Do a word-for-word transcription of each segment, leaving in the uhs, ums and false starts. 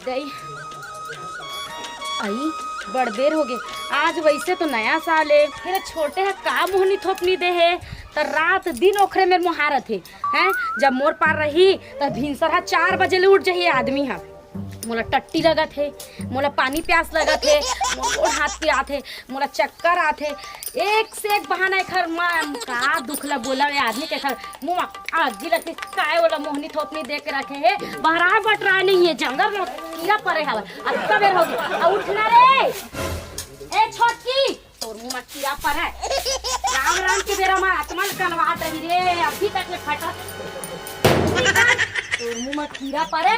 आई, आई, बड़ बेर होगे। आज वइसे तो नया साल ए, फेर छोटे ह का मोहनी थोपनी दे हे, त रात दिन ओखरे मेर मुहारत हे। हैं, जब मोर पार रही, त भिनसर ह चार बजे ले उठ जाही आदमी ह। मोला टट्टी लगत हे, मोला पानी प्यास लगत हे, मोर गोड़ हाथ पिरात हे, मोला चक्कर आत हे। एक से एक बहाना एखर, मैं का दुख ल बोला ए आदमी के, एखर मुंह म आगी लगथे। काय ओला मोहनी थोपनी दे के रखे हे, बहराय बटराय नइ हे, जंगल म कीरा परे हवय। अतका बेर होगे, आ उठ ना रे, ए छोटकी, तोर मुंह म कीरा परे। राम राम के बेरा म आत्मा ल कनवात रही रे, अभी तक ले फटत। तोर मुंह म कीरा परे।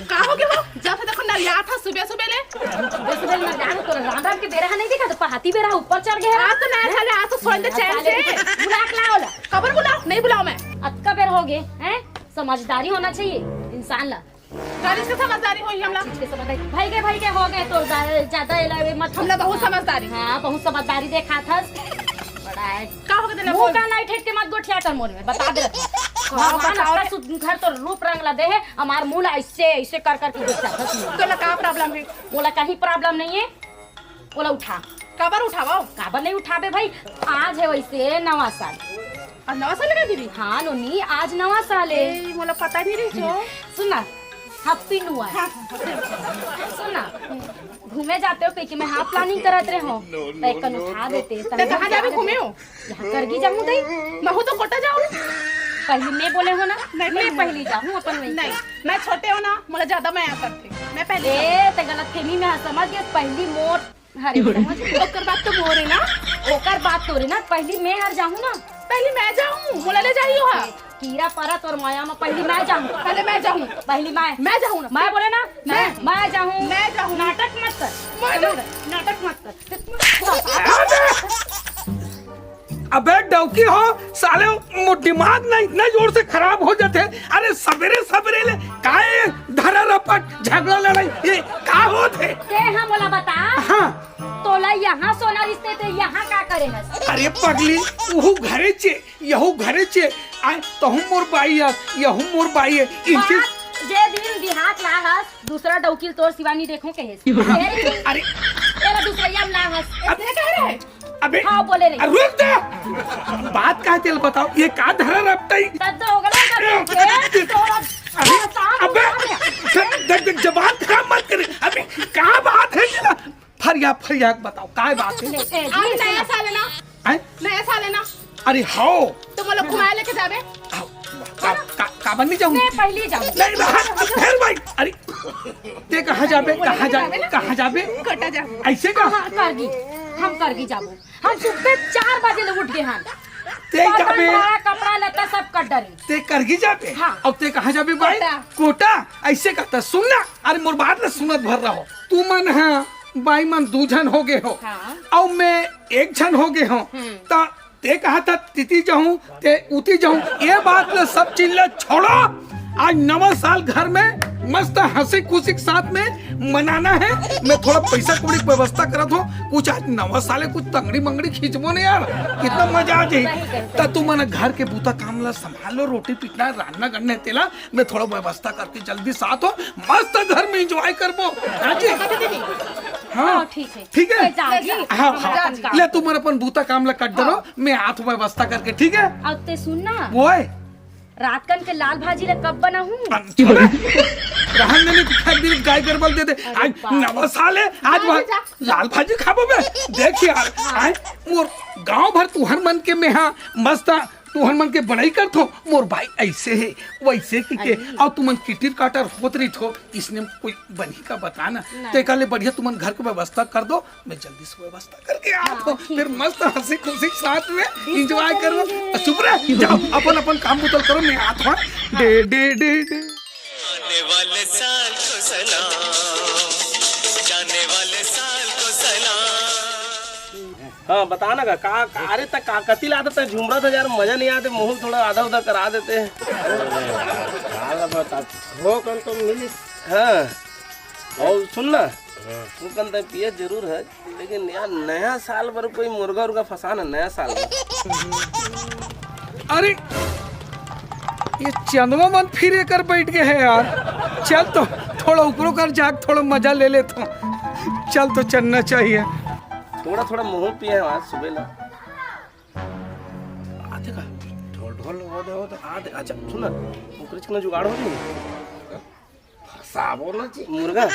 का होगे वो? जब से देखो नरियात हस सुबह सुबह ले। सुबह सुबह ले नरियात हस, तोर राम राम के बेरा ह नइ दिखत, पहाती बेरा ह ऊपर चढ़ गे हे। आज तो नया साल हे, आज तो सोए दे चैन से। बुला के लाओ ला। काबर बुलाओ? नइ बुलाओं मैं। अतका बेर होगे, हैं? समझदारी होना चाहिए इंसान ला। का चीज के समझदारी होही हमला? चीज के समझदारी। भइगे, भइगे होगे, तोर जा-, जादा एला ए मत हमला बहुत समझदारी। हाँ, बहुत समझदारी देखात हस। बड़ा हे। का होगे तेला मुंह बोल। कान ला ठेठ के मत गोठिया कर मोर में, बता दे रहा हूँ। का भगवान बताओ अतना रे? सुंदर तोर रूप रंग ला दे हे, हमार मुंह ला अइसे, अइसे कर कर के गोठियात हस। तोला का problem हे? मोला कहीं problem नइ हे। ओला उठा। काबर उठावव? काबर नइ उठाबे भाई, आज हे वइसे नवा साल। आज नवा साल हे का दीदी? हाँ नोनी, आज नवा साल हे। ए, मोला पता नइ रहिस ओ। सुन ना, Happy New Year। हाँ, हाँ, हाँ। सुन ना, घूमे जाते हो कहिके मैं हाँ planning करत रहे हों। त एक कन उठा देते, त ते कहाँ जाबे घूमे हो? यहाँ करगी जाहूँ दई। महूँ तो कोटा जाहूँ। पहिली मैं बोले हों ना, नहीं, मैं नहीं। पहिली जाहूँ अपन वहीं। नहीं, मैं छोटे हों ना, मोला जादा मया करथे। मैं पहिली ए, ते गलतफहमी में ह, समझ गे, पहिली मोर हरे, समझ गे? ओकर बाद तो मोर हे ना। ओकर बाद तोर हे ना, पहिली मैं हर जाहूँ ना। पहिली मैं जाहूँ, मोला ले जाही ओहा। कीरा परा तोर मया म, पहिली मैं जाहूँ। पहले मैं जाहूँ। पहिली मैं। मैं जाहूँ ना। मैं बोले ना, मैं। मैं, मैं जाहूँ। मैं जाहूँ। नाटक मत कर। मैं जाहूँ। नाटक मत कर। अबे डौकी हो, साले, मो-, दिमाग ना इतना जोर से खराब हो जाथे। अरे सबेरे सबेरे ले काय धरा रपट, झगड़ा लड़ाई, ये का होत हे? ते ह मोला बता। हाँ। तोला यहाँ सोना रिहिस ते, ते यहाँ का करे हस? अरे पगली, उहू घरे चे, यहू घरे चे, आय, तहूँ मोर बाई अस, यहू मोर बाई हे, इनके बात जे दिन बिहात ला हस, दूसरा डौकी ल तोर सिवा नइ देखों कहे हस। अरे। एला दूसरइया म ला हस। अब, अइसने कहे रहे? अबे, हाँ, बोले नहीं। अरे रुक जा। बात का हे तेला बताओ, ये का धरा रपटई? दर्द हो गया, दर्द हो गया। अरे, तोरा अबे, साहब अबे, उठा ले। देख, देख, देख, जबान खराब मत करे। अबे, का बात हे तेला? फरिया, फरिया के बताओ, का बात हे? ए, ए, आज नया साल हे ना? आय? नया साल हे ना? अरे, हाओ। तो मोला घुमाए लेके जाबे? आओ, का, का, काबर नइ जाहूँ? मैं पहिली जाहूँ। नहीं, रहा, फेर भाई, अरे, ते कहाँ जाबे, कहाँ जाबे, कहाँ जाबे? कोटा जाबे। अइसे का? हाँ, करगी, हम करगी जाबो। हम सुबह चार बजे ले उठ गे हन। ते बर्तन जाबे। भाड़ा, कपड़ा लत्ता सब कर डरे। ते करगी जाबे? हाँ। अब ते कहाँ जाबे भाई? कोटा। कोटा? अइसे का? त सुन ना, अरे मोर बात ला सुनत भर रहो। तुमन ह, बाई मन दू झन होगे हो। हाँ। अउ मैं एक झन होगे हों। हम्म। त ते कहत हस तिती जाहूँ, ते उती जाहूँ, ये बात ल सब चीज ल छोड़ो। आज नवा साल घर में मस्त हंसी खुशी के साथ में मनाना हे। मैं थोड़ा पैसा कौड़ी के व्यवस्था करत हों, कुछ आज नवा साल हे, कुछ तंगड़ी मंगड़ी खींचबो न यार, कितना मजा आ जाही। त तुमन घर के बूता काम ला संभालो, रोटी पीटना, रांधना गढ़ना हे तेला, मैं थोड़ा व्यवस्था करके जल्दी से आत हों, मस्त घर में enjoy करबो। हाँ जी? हाँ, ठीक हे। ठीक हे? ले जा, ले जा। हाँ, हाँ। जा, जा। ले, तुमन अपन बूता काम ला कट डरो, हाँ। मैं आत हों व्यवस्था करके, ठीक हे? अब ते सुन ना। ओए। रात कन के लाल भाजी ला कब बनाहूँ? अच्छा, रहन दे, नहीं तो फेंक दे, गाय गरबा ल दे दे। अरे आज बाप। नवा साल हे, आज जा, वहाँ जा। लाल भाजी खाबो बे। देख यार, हाँ। आज मोर गांव भर तुहर मन के मेहा मस्त तुहर मन के बड़ाई करथों, मोर बाई अइसे हे, वइसे कहिके, अरे। अउ तुमन किटिर काटर होत रहिथो, इसने कोई बनही का बता ना। नहीं। तेकर ले बढ़िया तुमन घर के व्यवस्था कर दो, मैं जल्दी से व्यवस्था करके आत हों, हाँ, ठीक फेर हे। मस्त हंसी खुशी के साथ में disco enjoy करो। करेंगे। चुप रह, जाओ, अपन अपन काम बुता ल करो, मैं आत हों। हाँ। Day, day, day, day. आने वाले साल को सलाम, जाने वाले साल को सलाम। हाँ, बता ना का, का, का, अरे त का, कति ला आदत हे, झुमरत हस यार, मजा नइ आत हे, महूँ ल थोड़ा आधा उधा करा देते। का बता, हो कन तो मिलिस। हाँ, अउ सुन ना, हाँ। वो कन त पियत जरूर हस, लेकिन यार, नया साल बर कोई मुर्गा उर्गा फंसा ना, नया साल बर। अरे, ये चंदवा मन फिर एकर बैठ गे हे यार। चल तो, थोड़ा ऊपरों कर जाके थोड़ा मजा ले लेता हूँ। चल तो, चलना चाहिए। थोड़ा थोड़ा महूँ पिए हँव आज सुबह ला। आथे का? ढोल ढोल हो दे, हो दे। आथे, अच्छा सुन ना, ओकरे चिकना जुगाड़ हो जाही। फँसाबो ना जी। मुर्गा।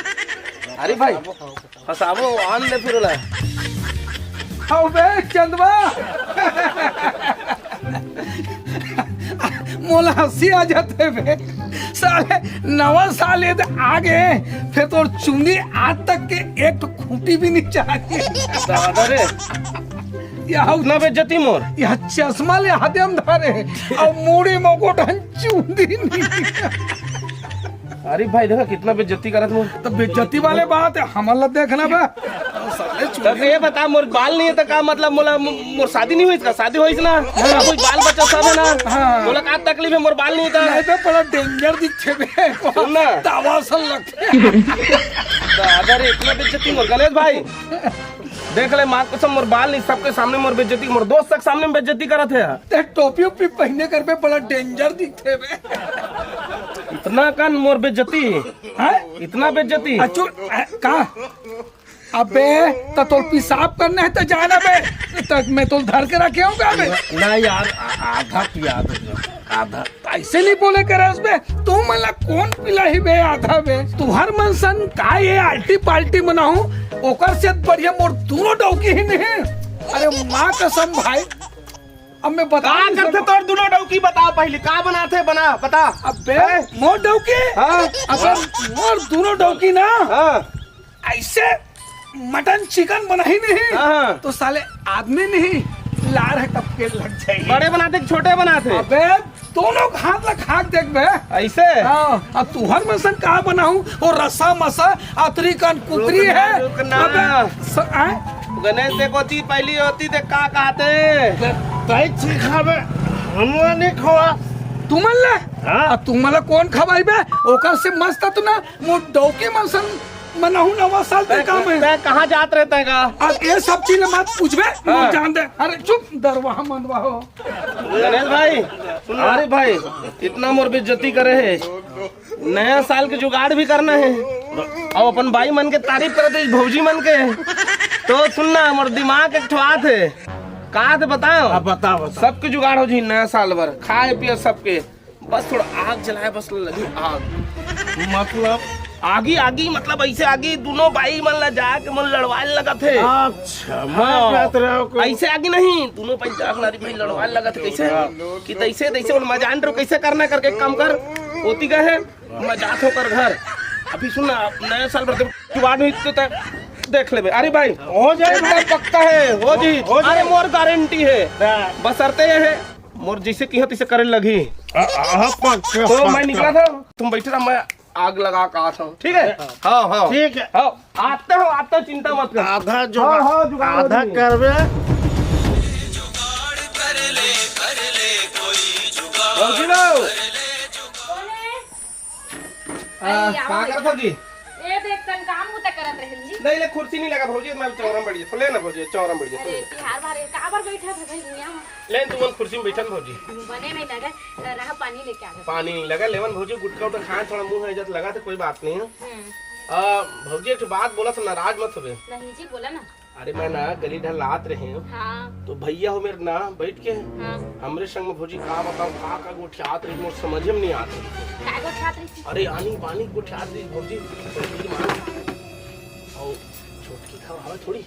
अरे भाई, फँसाबो, आन दे फिर ओला। अबे चंदवा, मोला हँसी आ जाथे बे। साले, नवा साल ये दे आ गे, फिर तोर चुंदी आज तक के एक ठो खूंटी भी नहीं चाहिए। दादा रे, यह इतना बेइज्जती मोर। यह चश्मा ले हाथे में धरे, अउ मुड़ी में गोठन चुंदी नहीं। अरे भाई, देखा कितना बेइज्जती करत मोर। तो बेइज्जती वाले बात है, हमन ला देखना बा। साले तब चुंदी। ये बता, मोर बाल नहीं है तो का मतलब, मोला, मोर शादी नहीं होइस का? शादी होइस ना? हाँ। मोर बाल बच्चा सब है ना? हाँ। मोला का तकलीफ है, मोर बाल नहीं था? नहीं बे, बड़ा danger दिखथे बे। सुन ना। दवा सा लगथे। दादा रे, इतना बेइज्जती मोर, गणेश भाई। देख ले, माँ कसम, मोर बाल नहीं, सबके सामने मोर बेइज्जती, मोर दोस्त के सामने में बेइज्जती करत है। ते टोपी ओपी पहने कर बे, बड़ा danger दिखथे बे। इतना कन मोर बेइज्जती। हैं? इतना बेइज्जती। अचु, अ, का? अबे, त तोर पेशाब करना है त जाना बे। तक मैं तो धर के रखे हूँ बे। ना यार, आ-, आधा पिया दो, आधा। ऐसे नहीं बोले करे बे। तू मन ला कौन पिलाही बे आधा बे? तुहर मन सन का ये आल्टी पाल्टी बनाहूँ, ओकर से बढ़िया मोर दोनों डौकी ही नहीं। अरे माँ कसम भाई, अब मैं बता का नहीं करथे सकता। तोर दोनों डौकी? बता पहले, का बनाथे, बना, बता। अबे, हैं? मोर डौकी? हाँ। अबे, मोर दोनों डौकी ना, हाँ। ऐसे मटन चिकन बनाही नहीं, हाँ, हाँ। तो साले आदमी नहीं, लार ह टपके लग जाही। बड़े बनाथे कि छोटे बनाथे? अबे, दोनों हाथ ला खा के देख बे। ऐसे? हाँ, अब तुहर मन सन का बनाहूँ, वो रसा मसा, अतरी कन कुतरी रुक ना, है। रुक ना। अबे, स-, आय? गणेश देखो ती पहली होती देख का कहथे। तै सिखाबे, हम नहीं खवा। तुमन ले? हाँ। अब तुमन ला कौन खवाई बे? ओकर से मस्त तो ना, मोर डौकी मन सन मनाहू नवा साल ते तै, काम है। तै कहाँ जात रहे तै का? अब ये सब चीज मत पूछबे, हाँ। मोर जान दे। अरे चुप, दरवाहा मनवा हो। गणेश भाई, सुन ना। अरे भाई, इतना मोर बेइज्जती करे है। नया साल के जुगाड़ भी करना है। अउ अपन बाई मन के तारीफ करत है, भौजी मन के। तो सुन ना, मोर दिमाग एक ठो आत है। का ते बताओ? अब बता, बता। सबके जुगाड़ हो जी नया साल बर। खाए पिए सबके। बस थोड़ा आग जलाए, बस लगी आग। मतलब? आगी, आगी, मतलब ऐसे आगी, दोनों बाई मन ला जाके मन लड़वाए लगत है। अच्छा, मैं हाँ। कहत रहे हो को- ऐसे आगी नहीं, दोनों बाई जाके नारी भाई लड़वाए लगत है। कैसे? हाँ। कि तैसे, तैसे उन मजान रो कैसे करना करके एक काम कर, होती गए है, मैं जात होकर घर। अभी सुन ना, आप नया साल भर जब जुगाड़ नहीं तो तय देख लेबे। अरे भाई, हो जाए एकदम भाई। पक्का है, हो जी। हो जाए। अरे मोर गारंटी है। हाँ। बस शर्ते ये है, मोर जैसे किहा तैसे करे लगी। आ, आ, पक्का, तो पक्का। मैं निकला था, तुम बैठे रहा, मैं आग लगा के आता हूँ, ठीक है? हाँ, हाँ। ठीक है। हाँ, आते हो, आते हो, चिंता मत कर। आधा जो हाँ, हाँ, जुगाड़ हो आधा रही है। करबे। भौजी लो। कौन है? आ, अरे, का आओ। करत हो जी? ए, देख, तन काम होता करत रहल जी। नहीं, ले, कुर्सी नहीं लगा भौजी, मैं चौरा में बैठ जा। ले ना भौजी, चौरा में बैठ जा। अरे, तिहार बार का बार बैठा था भाई दुनिया में? ले, तू मन कुर्सी में बैठन भौजी। बने नहीं लगा, रहा पानी लेके आ जा। पानी नहीं लगा, लेवन भौजी, गुटखा उठा खाए, थोड़ा मुंह है इज्जत लगा, तो कोई बात नहीं है। हम्म। आ, भौजी, एक ठो बात बोला, सब नाराज मत होबे। नहीं जी, बोला ना। अरे मैं ना गली ढलात रहे हूँ। हाँ। तो भैया हो मेरे ना बैठ के हाँ। हमरे संग में भौजी का बताओ का का गोठियात रही मोर समझ में नहीं आत रही। का गोठियात रही? अरे आनी बानी गोठियात रही भौजी। और छोटकी था हवा थोड़ी।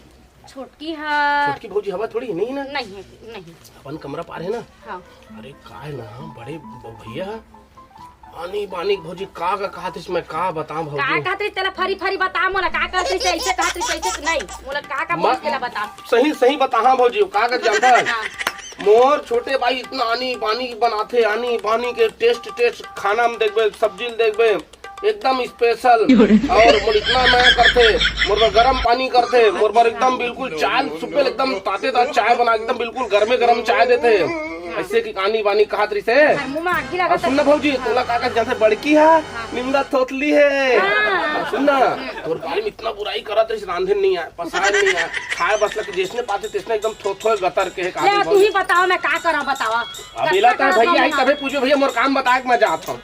छोटकी है। छोटकी भौजी हवा थोड़ी नहीं ना। नहीं है, नहीं। अपन कमरा पार है ना। हाँ। अरे का है ना बड़े भैया आनी बानी भौजी का का कहत रहिस, मैं का बताऊं भौजी? का कहत रहिस तेला फरी फरी बता मोला, का कहत रहिस, ऐसे कहत रहिस, ऐसे तो नहीं। मोला का का मैं बोल के ला बता। सही सही बताहा भौजी, का का जानता है? हाँ। मोर छोटे भाई इतना आनी बानी बनाथे, आनी बानी के टेस्ट टेस्ट खाना में देखबे, सब्जी में देखबे, एकदम स्पेशल। और मोर इतना मया करथे, मोर बर गरम पानी करथे, मोर बर एकदम बिल्कुल चाय सुपेल एकदम ताते तात चाय बना, एकदम बिल्कुल गरमे गरम चाय देथे। ऐसे कि आनी बानी कहत रहिसे। हर मुंह में आगी लगा अब सुन ना भौजी, हाँ। तोला का का जानथे बड़की हा, हाँ। निंदा थोथली है। हाँ। अब सुन ना, तोर बारे में इतना बुराई करत रहिस, रांधे नहीं आए, पसाए नहीं आए, खाए बस लग जैसने पाथे तैसने एकदम थोथोए गतर के है, ले, कहानी तू ही भौजी। बताओ, मैं का करा, बतावा। अब इला तक भैया आई, तबे पूछो भैया, मोर काम बताए के मैं जात हूँ।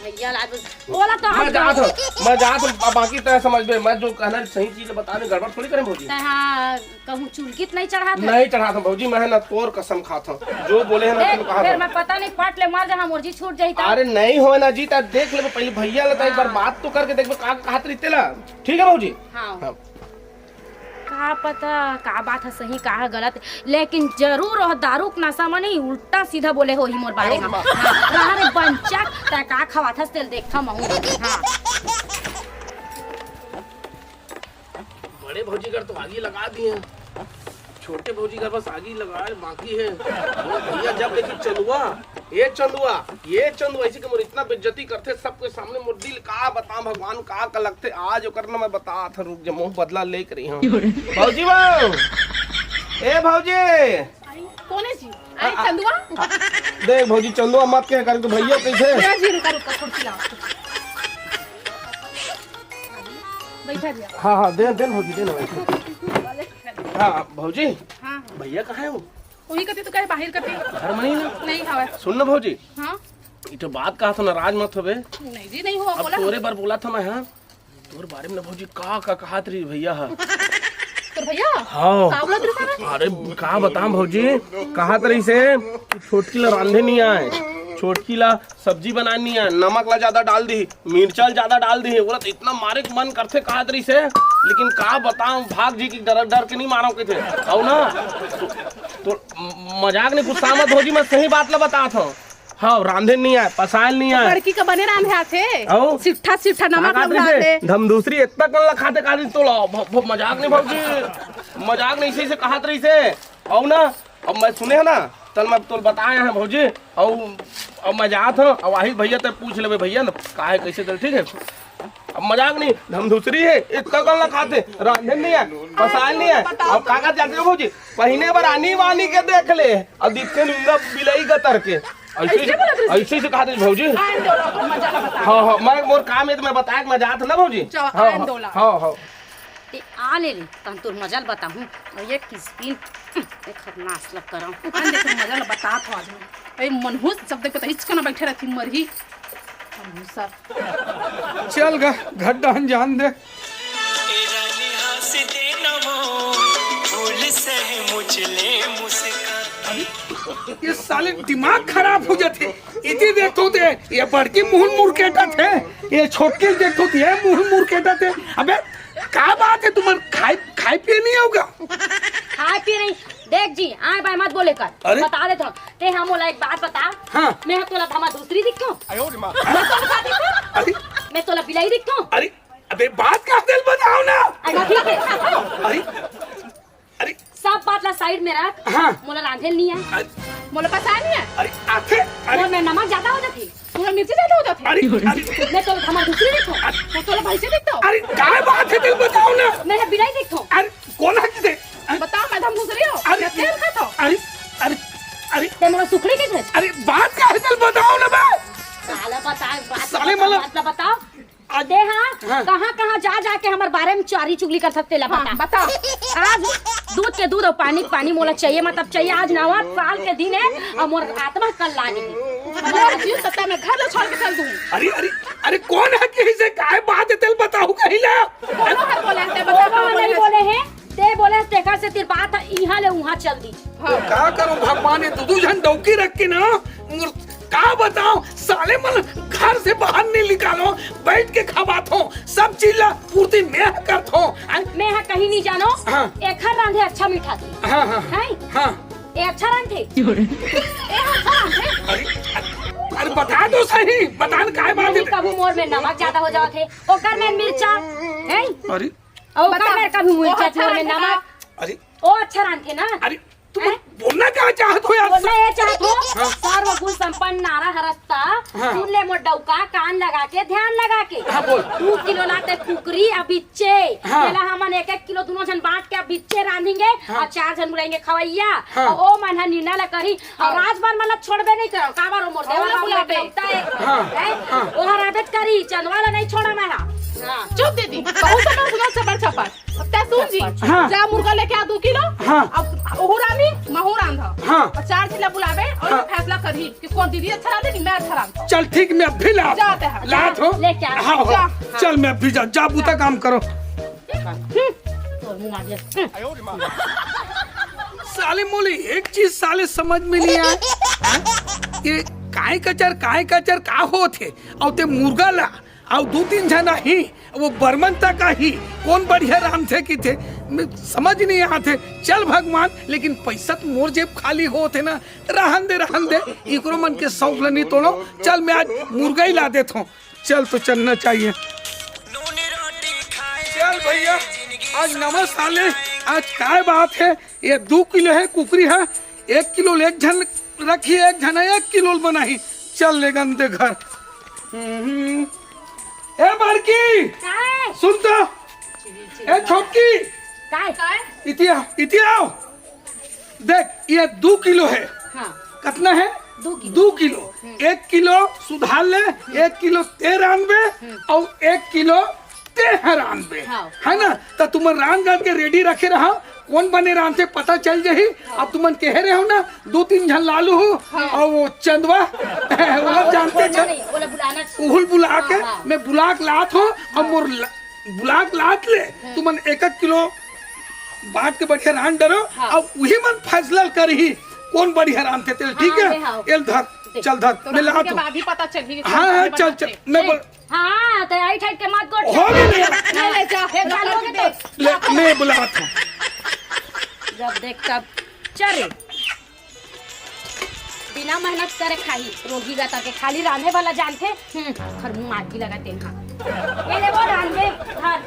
भैया। चल, आज बोला तो मैं आज जात हूँ, मैं जात हूँ, अब बाकी तय समझबे, मैं जो कहना सही चीज बताने, गड़बड़ थोड़ी करें भौजी। तय हाँ, कहूँ चुलकी त नहीं चढ़ात है? नहीं चढ़ात हूँ भौजी, मैं है ना तोर कसम खात हूँ, जो बोले है ना देख, तुम कहा फिर था। मैं पता नहीं पट ले मर जहाँ मुर्जी छूट जाई तो। अरे नहीं होए ना जी, तब देख लेबे पहले भैया ला, तो एक बार हाँ। बात तो करके देखबे का कहत रही तेला। ठीक है भौजी? हाँ। हाँ। का पता का बात है सही, का है गलत, लेकिन जरूर वह दारू के नशा में नहीं, उल्टा सीधा बोले होही मोर बारे में। हाँ, रहा रे बंचक, तै का खवाथस तेल देखा महू। हाँ। बड़े भौजी घर तो आगी लगा दिए, छोटे भौजी घर बस आगी लगाए बाकी है। वो भैया जब देखी चंदुआ, ये चंदुआ, ये चंदुआ, इसी के मोर इतना बेइज्जती करथे सबके सामने। मोर दिल का बताऊं भगवान, का का लगथे आज ओकर ना, मैं बतात हूं, रुक जा, मोह बदला लेके रही हूं। भौजी बा, ए भौजी। कौन है जी? अरे आ, आ, चंदुआ? देख भौजी, चंदुआ मत कह करके भैया कैसे? रुका जी, रुका, रुका, कुर्सी लाओ। बैठा जी। हाँ, हाँ, दे, दे भौजी, दे ना भौजी। हाँ, भौजी। हाँ, हाँ। भैया कहाँ है वो? वही कती तो कहे बाहर कती। घर में नहीं ना? नहीं हवे। सुन ना भौजी। हाँ? ई तो बात कहा था, नाराज मत होबे। नहीं जी, नहीं हुआ, अब बोला। तोरे बर बोला था मैं, हाँ? तोर बारे में ना भौजी का, का कहत रही भैया हा। तोर भैया? हाँ। का बोलत रही सारा? अरे का बताऊं भौजी, कहत रही से कि छोटकी ला रांधे नहीं आए, छोटकी ला सब्जी बनाए नहीं आए, नमक ला ज्यादा डाल दी, मिर्चा ला ज्यादा डाल दी, बोला तो इतना मारे के मन करथे कहत रही से, लेकिन का बताऊं भाग जी की डर, डर के नहीं मारो कथे। अउ ना तो, तो मजाक नहीं, गुस्सा मत भौजी, मैं सही बात ला बतात हूँ। हाँ, रांधे नहीं आए, पसायल नहीं आए। बड़की का बने रांधे आथे। अउ? सिट्ठा, सिट्ठा नमक हाँ, लगा काकरी से आथे। धमदूसरी इतना कन ला खाथे, काकरी तोला, भ-, भ-, मजाक नहीं भौजी, मजाक नहीं, इसी से कहत रही से। अउ ना, अब मैं सुने है ना, तल मैं तोल बताए हैं भौजी। अउ, अब मैं जात हूँ, अब आही भैया तब पूछ लेबे भैया ना, का है, कैसे चल, ठीक है? अब मजाक नहीं, धमदूसरी है, इतना कन ला खाथे, रांधे नहीं है, पसायल नहीं है। अब का का जानते हो भौजी, पहिने बर आनी वानी के देख ले, अब दिखते नहीं ना बिलाई गतर के। ऐसे ऐसे बोलत रही? ऐसे से कहा थे भौजी। आन दो ला, अपन मजा ला बता। हाँ, हाँ, मैं मोर काम है तो मैं बताए कि मैं जात ना भौजी। चल, हाँ, आन हाँ, दो ला। हाँ, हाँ। ए, आ ले रे, तन तोर मजा ल बताहूँ। और ये किस दिन, ए, खरनास लग कराऊँ। आन दे, तोर मजा ल बतात हूँ आज मैं। ए, मनहूस सब देख पता, हिचको ना बैठे रहती, मरही। मनहूस सब। चल गा, घर डहन जान दे। ए रानी हंस दे नमो, फूल से मुझले मुस्कान। अरे, ये साले दिमाग खराब हो जाथे। इति देखथों ते, ये बड़की मुहन मुरकेटथे, ये छोटकी देखथों ते, ये मुहन मुरकेटथे। अबे, का बात है तुम्हारे, खाए, खाए पिए नहीं होगा? खाए पिए नहीं। देख जी, आए बाय मत बोले कर। अरे? बता देत हूँ। ते हम मोला एक बात बता। हाँ। मैं तोला धमदूसरी दिखथों? अरे? मैं तोला बिलाई दिखथों? अरे, अबे बात का दिल बताओ ना। अरे, ठीक है। अरे, अरे। सब बात ला side में रख। हाँ। मोला रांधे नहीं है। अरे। मोला पसाय नहीं है। अरे, आथे, अरे। मोर में नमक ज्यादा हो जाथे। तोला मिर्ची ज्यादा हो जाथे। अरे, अरे। मैं तोला धमदूसरी दिखथों। अरे। मैं तोला भैंसे दिखथों। अरे, का बात है, दिल बताओ ना। मैं बिलाई दिखथों। अरे, कौन है किसे? अरे। बताओ, मैं धमदूसरी हूँ। अरे। मैं तेल खाथों। अरे, अरे, अरे। ते मोला सुखड़ी कथे? अरे, बात का है, दिल बताओ ना बे। साला बता, बात साले बता, मतलब बात ला बताओ। आज दे हाँ, हाँ। कहाँ, कहाँ जा, जा के हमर बारे में चारी चुगली करथस तेला हाँ, बता। बता। आज दूध के दूध अउ पानी के पानी मोला चाहिए, मतलब चाहिए। आज नवा साल के दिन है अउ मोर आत्मा कल लागे। हमारा जीव सत्ता में घर ला छोड़ के चल दूँ। अरे, अरे, अरे, कौन है, किसी से काय बात है, तेल बताओ कहीं ना। कौन है बोला, ते बता, कौन नहीं है? बोले हैं? ते बोले तेकर से तेर बात ह इहाँ ले उहाँ चल दी। हाँ। तो का करूं भगवान, ये दू दू झन डौकी रख के ना, मोर का बताओ, साले मन घर से बाहर नहीं निकालो, बैठ के खवाथों, सब चीज ला पूर्ति मैं करथों। आय? मैं हा कहीं नहीं जानो, हाँ। एखर रांधे अच्छा मीठा थी। हाँ, हाँ। हैं? हाँ। ए अच्छा रांधे। ए अच्छा रांधे। अरे, अरे, अरे बता दो सही, बता न काय बात नहीं, है? कभू मोर में नमक ज्यादा हो जावत हे, ओकर में मिर्चा, हैं? अरे। अउ ओकर बता। में कभू वो मिर्चा, अच्छा मोर में रांधे नमक। का? अरे। ओ अच्छा रांधे ना। अरे, तुम हैं? बोलना क्या चाहत हो यार? बोलना ये चाहत हो, हाँ। सर्वगुण संपन्न नारा हरस्ता, हाँ। सुन ले मोर डौका, कान लगा के, ध्यान लगा के। हाँ, बोल। दू किलो लाते कुकरी अउ बिच्चे। हाँ। तेला हमन एक एक किलो दुनों झन बांट के अउ बिच्चे रांधेंगे हाँ। अउ चार झन बुलाएंगे खवैया। हाँ। अउ ओ मन ह निर्णय ला करही अउ हाँ। राजभर मन ला छोड़बे नहीं करो। काबर ओ मोर देवर बाबू ला बुलाबे। देवता है। हाँ। हैं? हाँ। ओ हर आदत करी, चंदवा ला नहीं छोड़ा मैं हा। चुप दीदी, बहुत समय सुना चपर चपर। अब तै सुन जी, हाँ। जा मुर्गा लेके आ दू किलो। हाँ। अब ओहू रांधी, महू रांधा। हाँ। और चार जिला बुलावे और हाँ। फैसला करही कि कौन दीदी अच्छा रांधे कि मैं अच्छा रांधता हूँ। चल ठीक, मैं अभी ला जाते हैं। लात हो। लेके आ। हाँ, हो। जा। चल मैं अभी जा, जा बूता काम करो। हम्म। साले मोले एक चीज साले समझ में नहीं आए। ये काय कचर, काय कचर का होत हे? अउ ते मुर्गा ला अउ दू तीन झन आही, वो बर्मन तक आही, कौन बढ़िया रांधथे किथे, मैं समझ नहीं आथे। चल भगवान, लेकिन पैसा तो मोर जेब खाली होत हे ना, रहन दे, रहन दे, इकरो मन के शौक ल नहीं तोड़ो। चल मैं आज मुर्गा ही ला देत हूँ, चल तो चलना चाहिए। चल भैया, आज नवा साल हे, आज काय बात हे, ये दू किलो हे कुकरी हे, एक किलो ले एक झन रखी, एक झन हे एक किलो बनाही। चल ले गन दे घर। हम्म। ए बड़की, काय? सुन तो। ए छोटकी, काय? इतिया, इतिया आओ। देख, ये दू किलो हे। हाँ। कतना हे? दू किलो। दू किलो। हम्म। एक किलो सुधार ले, हम्म। एक किलो ते रांधबे, हम्म। अउ एक किलो ते ह रांधबे, हाँ। है ना? त तुमन रांध करके रेडी रखे रहा, कौन बने रांधथे पता चल जाही। हाँ। अब तुमन कहे रहे हो ना, दू तीन झन लालू हो, हाँ। अउ वो चंदवा, वो लोग जानते चंदवा झन, नहीं, वो लोग बुलाना चाहिए। उहुल बुला के, हाँ, हाँ। मैं बुला के लात हूँ, अब हाँ। मोर ला-, बुला के लात ले, हम्म। तुमन एक एक किलो बांट के बढ़िया रांध डरो, हाँ। अब उही मन फैसला करही, कौन बढ़िया रांधथे तेल, ठीक हाँ, हे? ले, हाँ। एल धर, दे। चल धर, तो मैं रांध लात के हूँ। बाद ही पता चलही कि हाँ, कौन हाँ, बढ़िया चल, चल, बनाथे। मैं ले। बोल- हाँ, तो ऐठ ऐठ के मत कर। हो गई ले। ले, ले, जा। एक साल हो गए तो। ले, मैं बुलात हूँ। जब देख तब चल रे। बिना मेहनत करे खाही, रोगी गता के खाली रांधे वाला जानथे। हम्म, हर मुंह आगी लगा तेन हा। ये ले वो रांधे, धर।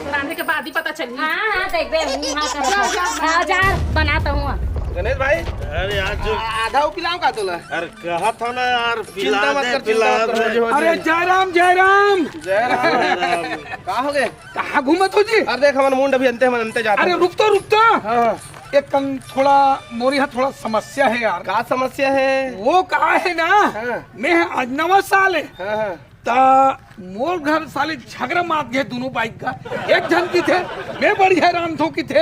तो रांधे के बाद ही पता चलही। हाँ, हाँ, देखबे, हूँ, हाँ, करत जा, हूँ। जा, जा। हाँ, जा, बनाता हूँ। गणेश भाई, अरे यार, जो आ-, आधा वो पिलाओ का तोला? अरे, कहा था ना यार, चिंता पिला मत दे, कर, पिला चिंता मत कर, दे। हो जाए, हो अरे, जाए। जय राम, जय राम। जय राम। जय राम। कहाँ हो गए? कहाँ घूमत हो जी? अरे देख, हमन मुंड अभी अंते, हमन अंते जात अरे हन। रुक तो, रुक तो। हाँ, हाँ। एक कन थोड़ा, मोर यहाँ थोड़ा समस्या हे यार। का समस्या हे? वो का हे ना, हाँ। मैं आज नवा साल हे। हाँ, हाँ। त मोर घर साले झगरा मात गे दोनों बाइक का। एक झन किथे, "मैं बढ़िया रांधथों" किथे,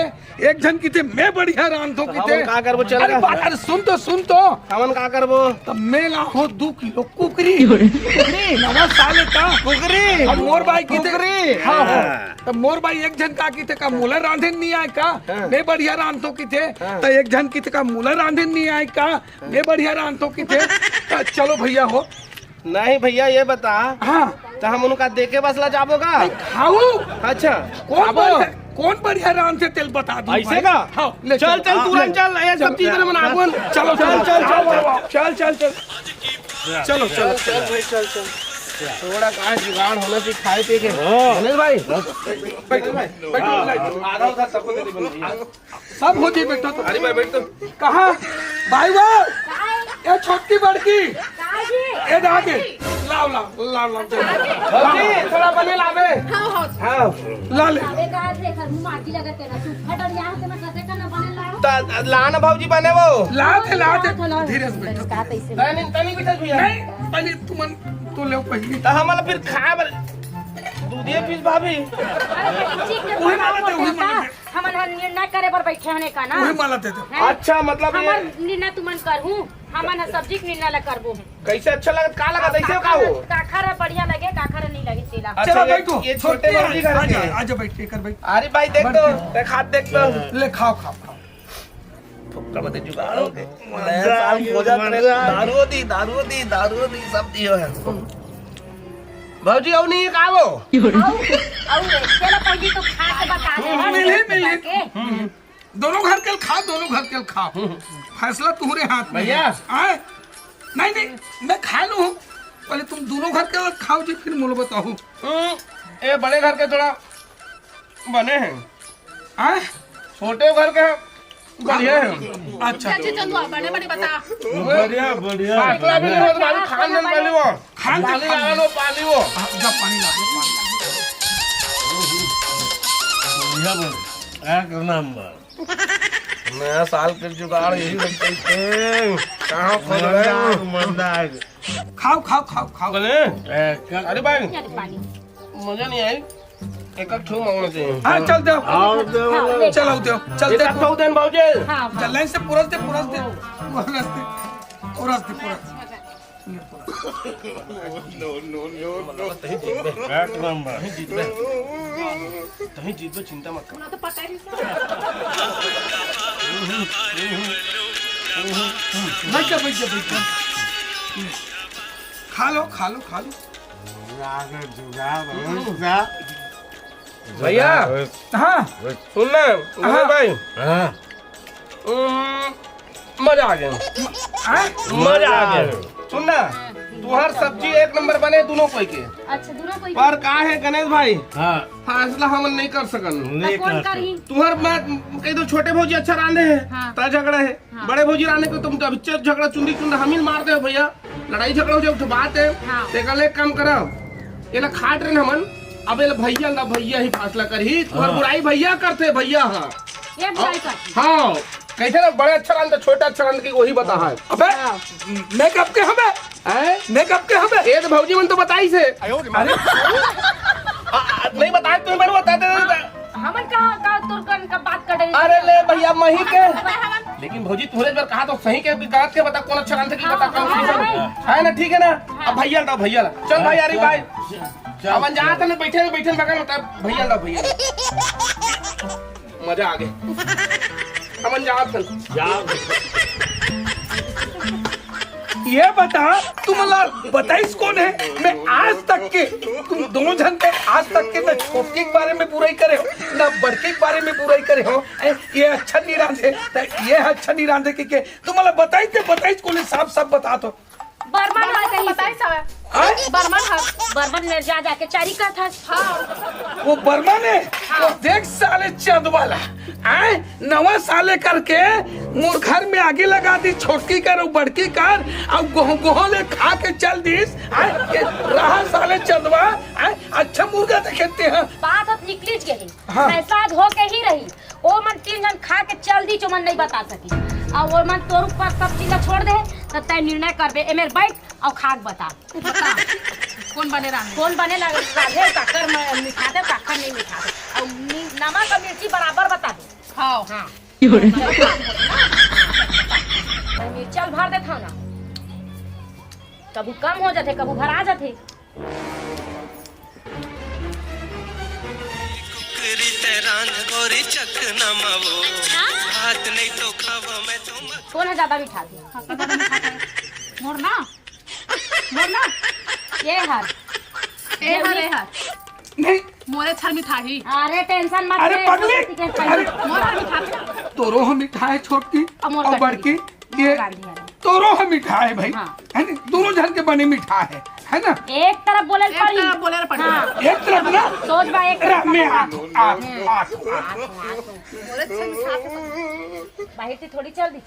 एक झन किथे, "मैं बढ़िया रांधथों" तो किथे। हमन का करबो, चल अरे रहा। बा-, अरे सुन तो, सुन तो। हमन का करबो? त मैं लाहूं दू किलो कुकरी। कुकरी? नवा साल हे का? कुकरी? अब मोर बाई किथे? कुकरी? हाँ, हाँ। हाँ। त मोर बाई एक झन का किथे का मोला रांधे नहीं आय का? हाँ। मैं बढ़िया रांधथों किथे। हाँ। त एक झन किथे का मोला रांधे नहीं आय का? मैं बढ़िया रांधथों किथे। त चलो भैया हो, नहीं भैया, ये बता, हाँ। त हम उनका देके बस ला जाबो का? नहीं, खाऊ। अच्छा, कौन खाबो। बढ़िया, कौन बढ़िया रांधथे तेल बता दूं ऐसे भाई? का? हाँ, ले चल, चल। चल, हाँ, तुरंत ले। चल, ये सब चीज मेरे मन आगुन। चलो, चल, चलो। चल, चल, चल। चलो, चलो। चल, चल भाई, चल, चल। थोड़ा कहाँ जुगाड़ होना चाहिए खाए पिए के। हाँ। गणेश भाई। बैठो, बैठो, बैठो, आधा उधर सबको दे दे। सब हो जी, बैठो तो। अरे भाई, बैठ तो। कहाँ? भाई वो, ये छोटकी बड़की, ए दादी, लाओ, लाओ, लाओ, लाओ, चलो। भौजी, थोड़ा बने लावे। हाँ, हाँ। हाँ। ला ले। अबे कहाँ से घर में माटी लगा तेरा, तू हट और यहाँ से मैं कसे का ना बने लाओ। ता-, ला ना भौजी बने वो। लात हे, लात हे। हाँ, हाँ, धीरे से बैठो। का तैसे तनी, तनी बैठा भैया। नहीं, पहले तुमन तो ले पहले। तो हमला फिर खाए बर दूधिया पीस भाभी। अरे, ठीक है, वही माला दे, वही माला दे। हमन ह निर्णय करे बर बैठे हन एका ना। उही माला दे दे। हैं? अच्छा, मतलब ये हमर निर्णय तुमन करहू, हमन ह सब्जी के निर्णय ला करबो हूँ। कैसे अच्छा लगत, का लगत, ऐसे का हो? काखर ह बढ़िया लगे, काखर ह नहीं लगे, तेला। अच्छा, चलो ये, बैठो, ये छोटे छोटे वाली हैं, घर आजा, के। आजा बैठ, एकर बैठ। अरे भाई, देख बैठ तो, के। देख हाथ देख तो। ले खाओ, खाओ, खाओ। फुक्का मत जुगाड़ हो गए। नया साल की वजह से दारू दी, दारू दी, दारू दी, सब दियो है। भौजी, अउ नहीं है का वो? अउ, अउ, चलो पहले तो खा के बता दे। हाँ, मिली, मिली। के? हम्म। दोनों घर के खाओ, दोनों घर के खाओ। फैसला तुम्हारे हाथ में है। भैया। आए? नहीं, नहीं, मैं खा लूँ। पहले तुम दोनों घर के खाओ जी, फिर मुझे बताओ। हम्म, ये बड़े घर के थोड़ा बने हैं। आए? छोटे घर के बढ़िया है। अच्छा। चाची चंदुआ, बने बने बता। बढ़िया, बढ़िया। पानी ला भी नहीं हो, तो पानी खान में पानी वो। खान पानी पानी ला लो, पानी वो। हाँ, जा पानी ला दो, पानी ला दो। बढ़िया बने। एक नंबर। नया साल के जुगाड़ यही सब करते हैं। कहाँ खोज रहे हो? मंदार, मंदार। खाओ, खाओ, खाओ, खाओ। बोले? ए, कर अरे भाई, अरे पानी। मजा नहीं आई। एक आध ठो मांगना चाहिए। हाँ, चल दे। हाँ, दे, हाँ, दे। ले। चल, आओ दे, चल दे। एक आध ठो दे न, बाबूजी। हाँ, हाँ। चल, लाइन से पुरस दे, पुरस दे। पुरस दे, पुरस दे, पुरस दे। ये पुरस। No, no, no, no। एक नंबर। कहीं जीतबे, कहीं जीतबे, चिंता मत कर। हमरा तो पता ही नहीं। बैठ जा, बैठ जा, बैठ जा। खा लो, खा लो, खा लो। जुगाड़, जुगाड़, जुगाड़। भैया, हाँ। सुन ना, हाँ। भाई। हाँ। उम्म, मजा आ गया। हाँ? मजा आ गया। सुन ना, तुहार सब्जी एक नंबर बने दोनों कोई के। अच्छा, दोनों कोई के। पर का है गणेश भाई? हाँ। फैसला हमन नहीं कर सकन। नहीं तो कौन कर सकन। तुहार बात कह दो, छोटे भौजी अच्छा रांधे है, हाँ। ता झगड़ा है। हाँ। बड़े भौजी रांधे को तुम तो अभी झगड़ा चुंदी चुंदा हम ही मार दे भैया। लड़ाई झगड़ा हो जाए, उठ बात है। हाँ। ते कल एक काम करा, ये ला खाट रहे हमन, अब ये ला भैया ला, भैया ही फैसला करही। तुहार हाँ। बुराई भैया करते, भैया, हाँ। ये बुराई करते। हाँ, कैसे ना बड़े अच्छा रांध, छोटा अच्छा रांध की वही बता है। अबे, हाँ। मैं कब के हबे? हैं? मैं कब के हबे? ये तो भौजी मन तो बताई से। अरे। आ, आ, नहीं बताए तो मैं बता दे। हमन का, का तोर कन का बात कर रही? अरे ले भैया, मही के। हमन लेकिन भौजी, तुहरे बर कहा तो सही के, गलत के बता, कौन अच्छा रांधे की बता, कौन हाँ, नहीं। हाँ। है ना, ठीक है ना? हाँ। अब भैया ला, भैया ला। चल भाई, अरे भाई। चल, चल, अपन जात चल। है ना, बैठे, बैठे बगल होता है, भैया ला, भैया ला। मजा आ गया। अपन जात है। जा। ये बता, तुम ला बताइस कौन है? मैं आज तक के, तुम दोनों झन के आज तक के ना छोटकी के बारे में बुराई करे हो, ना बड़की के बारे में बुराई करे हो। ए, ये अच्छा नहीं रांधे, त ये अच्छा नहीं रांधे के, के तुम ला बताइस ते बताइस कौन है? साफ साफ बता तो। बर्मन ह कहीं से। बताइस हवे। हाँ? बर्मन ह। बर्मन में जा जाके चारी कहत हस। हाँ। वो बर्मन है? हाँ। वो देख साले चंद वाला। आए, नवा साले करके मोर घर में आगी लगा दी, छोटकी कर अउ बड़की कर, अउ गोह गोह ले खा के चल दिस। आए, ये रहा साले चंदवा, आए, अच्छा मुर्गा देखे ते हैं। बात अब निकलिच गई। हाँ। फैसला आज हो के ही रही। ओ मन तीन जन खा के चल दी, जो मन नहीं बता सकी। अउ ओ मन तोर ऊपर सब चीज ला छोड़ दे, त तय निर्णय करबे। ए मेर बैठ अउ खा के बता। बता, कौन बने रांधे? कौन बने लग-, रांधे, काकर म-, मिठाथे, काकर नहीं मिठाथे। अउ मी-, नमक अउ मिर्ची बराबर बता दे। हाँ। हाँ। मिर्चा ल भर देत हव ना, कभू कम हो जाथे, कभू भरा जाथे। कुकरी ते रांध गोरी चकना मावो, अच्छा? भात नहीं तो खावा मैं तो मत। कौन है ज्यादा मिठाथे? मोर ना। बोल ना। ये हर। ए हर, ए हर। नहीं। मोरे छर मिठाही। अरे tension मत अरे ले, पगली। ठीक है, अरे। मोर हर मिठाही। तोरो हम मिठाए छोटकी अउ मोर अउ बड़की। बड़की। ये गांधी हर। तोरो हम मिठाए भाई। हाँ। है नी? दोनों झन के बने मिठाए, है ना? एक तरफ बोले एक पड़ी। तरफ बोले पड़ी। हाँ। एक तरफ ना? सोच बा एक अरे तरफ मैं ना। आठ, आठ, आठ, आठ। मोरे छर मिठाई। बाहिर से थोड़ी चल दी।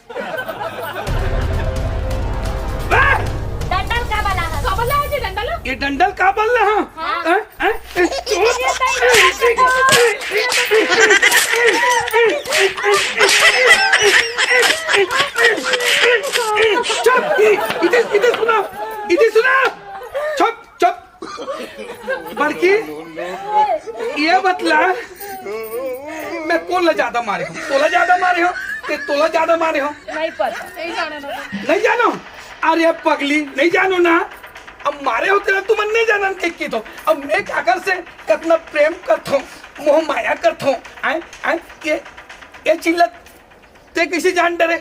डंडल का बला है? का बला है जी डंडल? ये डंडल का बल रहा? हाँ। हैं? हैं? ए, चोर। ये तय नहीं है। चुप, ये, इधर, इधर सुना, इधर सुना। चुप, चुप। बड़की, ये बतला, मैं कोन ला ज्यादा मारे हंव? तोला ज्यादा मारे हंव, ते तोला ज्यादा मारे हंव? नहीं पता। नहीं जानो? अरे पगली, नहीं जानो ना? अब मारे होते ना, तुमन नहीं जानन के की तो। अब मैं काकर से कतना प्रेम करथंव, मोह माया करथंव, आय, आय, ये, ये चिल्लत ते कइसे जान डरे?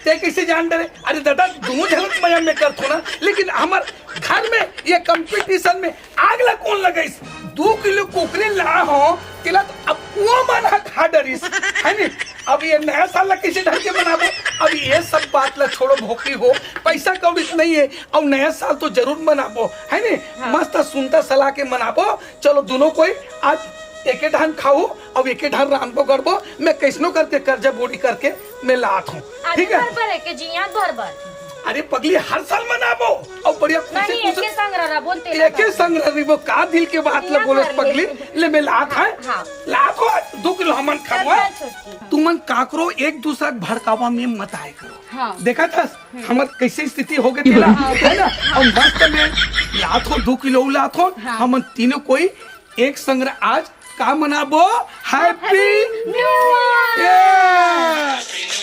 ते कइसे जान डरे? अरे दादा, दूनों झन मया में करथों ना, लेकिन हमर घर में ये competition में आग ला कोन लगाइस? दू किलो कुकरी ला हो, तेला तो अब वो मन ह खा डरिस, है नी? अब ये नया साल ला कइसे ढंग के मनाबो? अब ये सब बात ला छोड़ो भोकरी हो, पैसा कौड़ी तो नहीं है, अब नया साल तो जरूर मनाबो, है नी? हाँ। मस्त सुनता सलाह के मनाबो, चलो, दूनों कोई आज एके ढान खाहू अउ एके ढान रांधबो करबो। मैं कइसनो करके कर्जा बोड़ी करके मैं लात हंव, आज ठीक है? भर भर एके जियात भर भर। अरे पगली, हर साल मनाबो। अउ बढ़िया खुशी नहीं, खुशी एके संग रहा, बोलते ना एके था। संग रहिबो, का दिल के बात ल ना बोले मार पगली। ले। ले मैं लात है, हाँ। लात हो, दो किलो हमन चल, खाबो। चल, छोटकी। तुमन काकरो एक दूसरा के भड़कावा में मत आए करो। हाँ। देखा था हमर कैसे स्थिति हो गई तेला, है ना? हम मस्त में लात हो, दो किलो लात हो, हाँ। हमन तीनों कोई एक संग आज का मनाबो, हैप्पी न्यू ईयर। ईयर।